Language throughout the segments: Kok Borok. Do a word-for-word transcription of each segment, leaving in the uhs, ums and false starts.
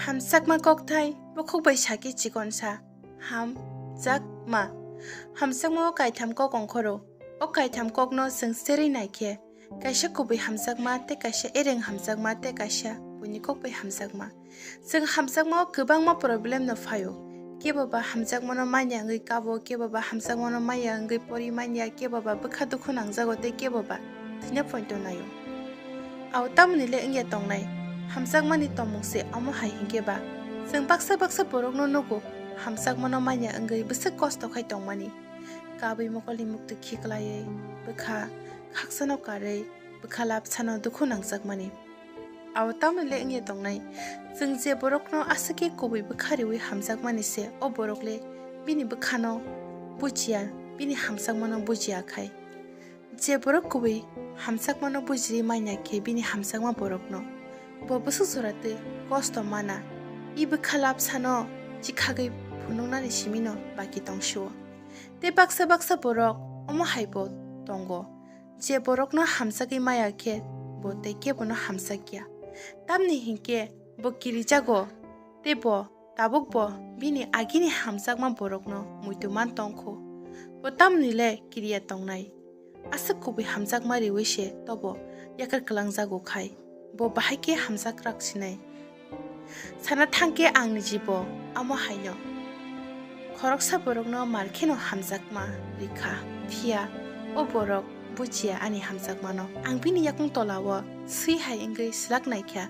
Hamjakma kokthai bukhuk bai sakhe chikonsa. Hamjakma. Hamjakma o kaitham kok ongkhoro. O kaitham kokno chwng cherwi naikhe, kaisa kubui hamjakma tei kaisa ereng hamjakma tei kaisa buini kok bai hamjakma. Chwng hamjakma o kwbangma problem no phaio. Kebo ba hamjakmano manya wngwi kabo, kebo ba hamjakmano manya wngwi pori manya, kebo ba bwkha dukhu nangjago tei kebo ba thwina poito naio. Abo tamoni le wngya tongnai, hamjakmani tongmung se omo hai hinkhe ba, chwng baksa baksa borokno nugo, hamjakmano manya wngwi bwswk kosto khai tongmani. Kabwi mokolni muktwi khiklaiwi, bwkha khaksano karwi, bwkha labsano dukhu nangjakmani. Abo tamoni le wngya tongnai, chwng je borokno aswk khe kubui bwkha riwi hamjakmani se, o borok le bini bwkhano bujiya, bini hamjakmano bujiya khai. Je borok kubui hamjakmano bujiri manya khe bini hamjakma borokno bo bwswk jora tei kosto mana, i bwkha labsano chikhagwi phunuknani simino baki tongsuo. Tei baksa baksa borok omo hai bo tongo, je borokno hamjagwi maya khe bo tei kebono hamjakya. Tamni hinkhe bo kirijago tei bo tabuk bo bini agini hamjakma borokno muitu man tongkho. Bo tamni le kiriya tongnai? Aswk kubui hamjakma riwi se tobo yakar kwlangjago khai, bo bahai khe hamjak rak sinai. Sana thangkhe ang ni jibo amo haino. Khoroksa borokno mar kheno hamjakma rikha, phiya o borok bujiya ani hamjakmano. Ang bini yakung tolao swi hai wngwi slak naikha,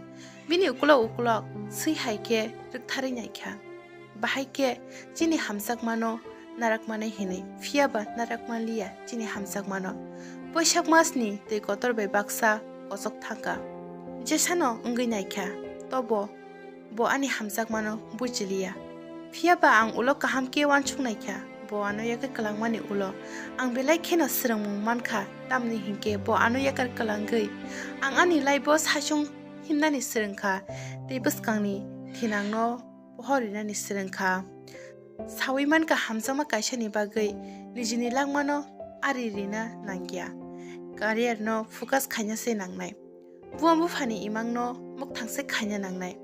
bini ukulok ukulok swi hai khe rwktharwi naikha. Bahai khe chini hamjakmano narakmani hinwi, phiya ba narakma liya chini hamjakmano. Boisak masni twi kotor bai baksa kochok thangkha. Jesano wngwi naikha, tobo bo ani hamjakmano bujiliya. Phiya ba ang ulo kaham khe uansuk naikha, bo ano yakar kwlangmani ulo ang belai kheno swrwngmung mankha, tamni hinkhe bo ano yakar kwlangwi ang ani laibo saichung himnani swrwngkha tei bwskangni thinangno pohor rinani swrwngkha. Sawi mankha, hamjakma kaisani bagwi nijini langmano ari rina nangya. Career no focus khaina se nangnai. Buma buphani imangno mukthang se khaina nangnai.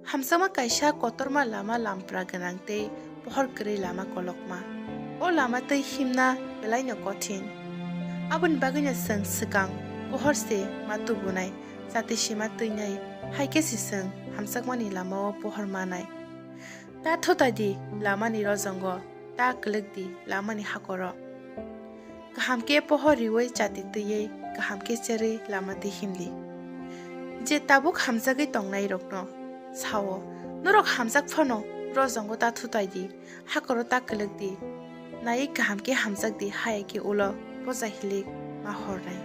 Hamjakma kaisa kotorma lama lampra gwnang tei pohor kwrwi lama kolokma. O lama twi himna belaino kothin. Aboni bagwino chwng swkang pohor se ma tubunai. Chati sima twinai, hai khe se chwng hamjakmani lamao pohor manai. Ta thutai di lamani rojongo, ta kwlwk di lamani hakoro. Kaham khe pohor riwi chati twiwi, kaham khe cherwi lama twi himdi. Je tabuk hamjagwi tongnairokno sao, norok hamjak phano rojongo ta thutai di, hakoro ta kwlwk di, naiwi kaham khe hamjak di, haya khe ulo poja hilik ma hornai.